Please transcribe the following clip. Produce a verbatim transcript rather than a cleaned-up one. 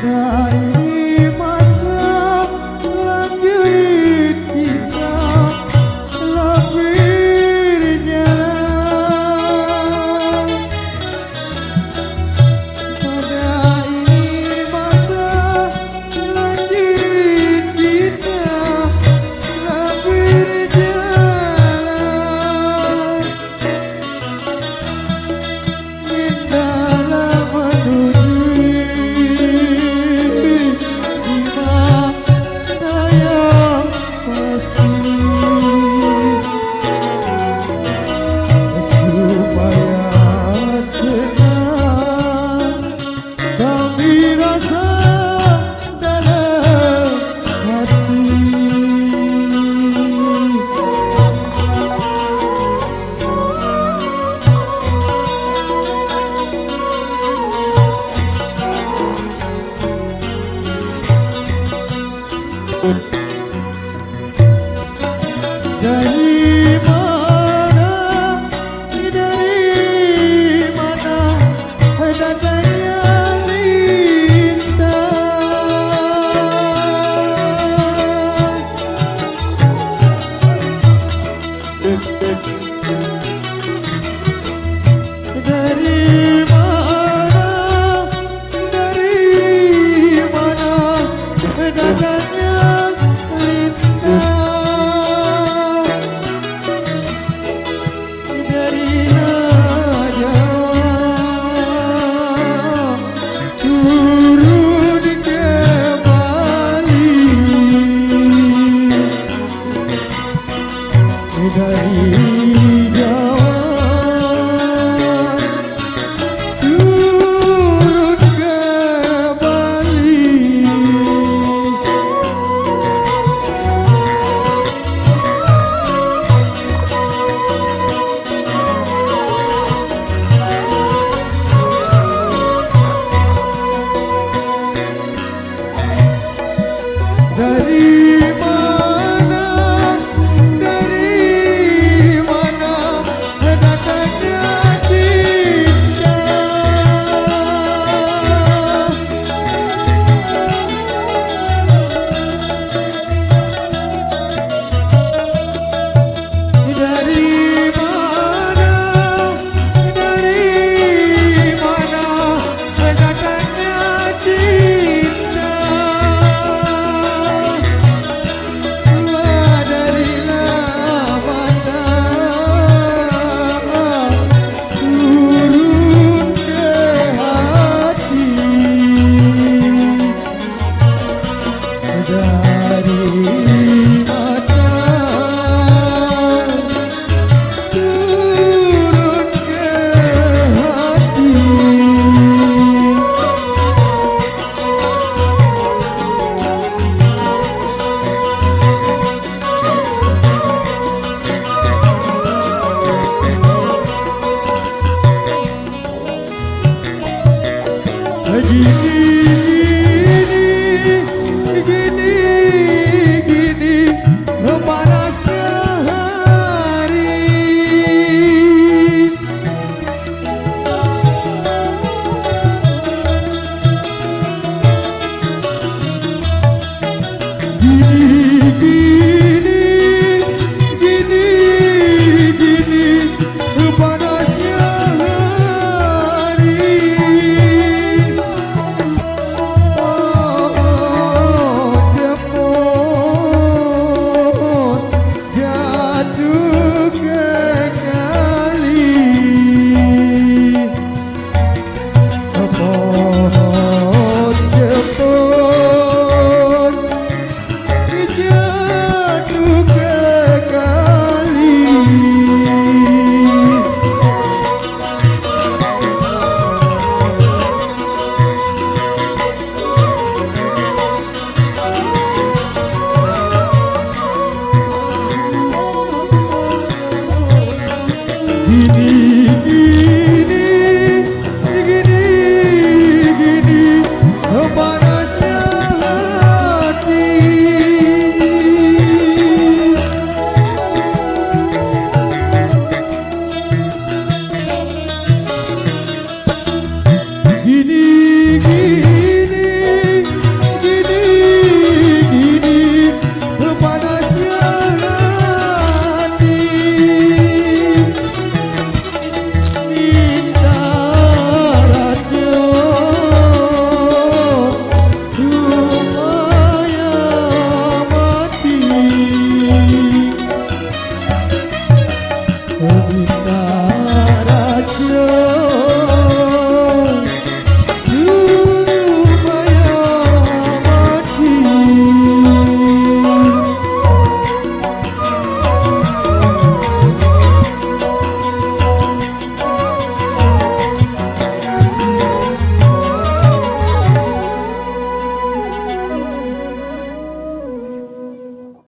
Ini masa lanjut kita lebih berjalan. Pada ini masa lanjut kita lebih berjalan. Indahlah menuju di mana yang pasti, supaya senang kami rasa dalam hati. Dari mana, dari mana datangnya lintang? Dari mana, dari mana datangnya lintang? Dari raja turun ke Bali. Dari Jawa turun ke Bali. Dari mana, dari mana datangnya cinta? Dari mana, dari mana datangnya cinta? Dari mata turun ke hati. Dari mata turun ke hati. Gini, gini, gini, gini, panasnya hari. Gini, gini, gini, gini, panasnya hari. Odi